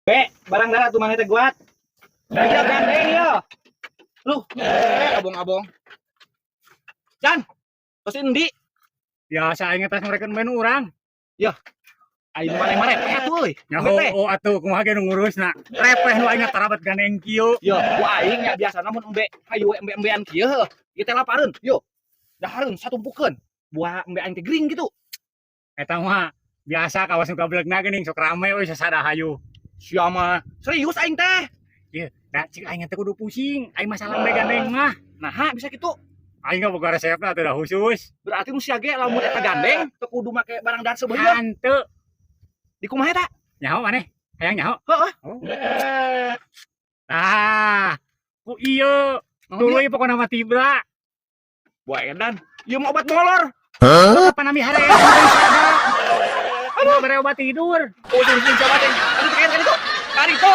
Be, barang dahar tuh maneh teh guat. Iya, gandeng ya. Luh, eh, abong-abong. Jan, terus endi? Biasa aing tas mereka main urang. Aing maneh mah repeh atuh euy. Nyaho oh atuh kumaha ge nu ngurusna. Repeh nu aing tarabat gandeng kieu. Yo, ku aing nya biasana mun embe hayu we embe-embean kieu heuh. Ieu teh lapareun. Yo. Dahareun satumpukeun. Buah embe aing teh gering gitu. Eta mah biasa kawas nu gablegna geuning sok rame euy sasada hayu. Sia mah serius aing teh. Ieu, da cik aing teh kudu pusing. Aing masalah embe gandeng mah. Nah, bisa gitu. Aing mah boga resepna teh da khusus. Berarti nu sia ge lamun eta gandeng teu kudu make barang dahar seubeuh. Hanteu. Di kumaha eta? Nyaho maneh? Hayang nyaho? Heeh. Oh. Ah, ku ieu tuluy pokona mah tibra. Buah edan. Ieu mah obat molor. Apa nami hare? Aduh, bere obat tidur. Oh, sing sing coba teh. Aduh, kan itu. Kari itu.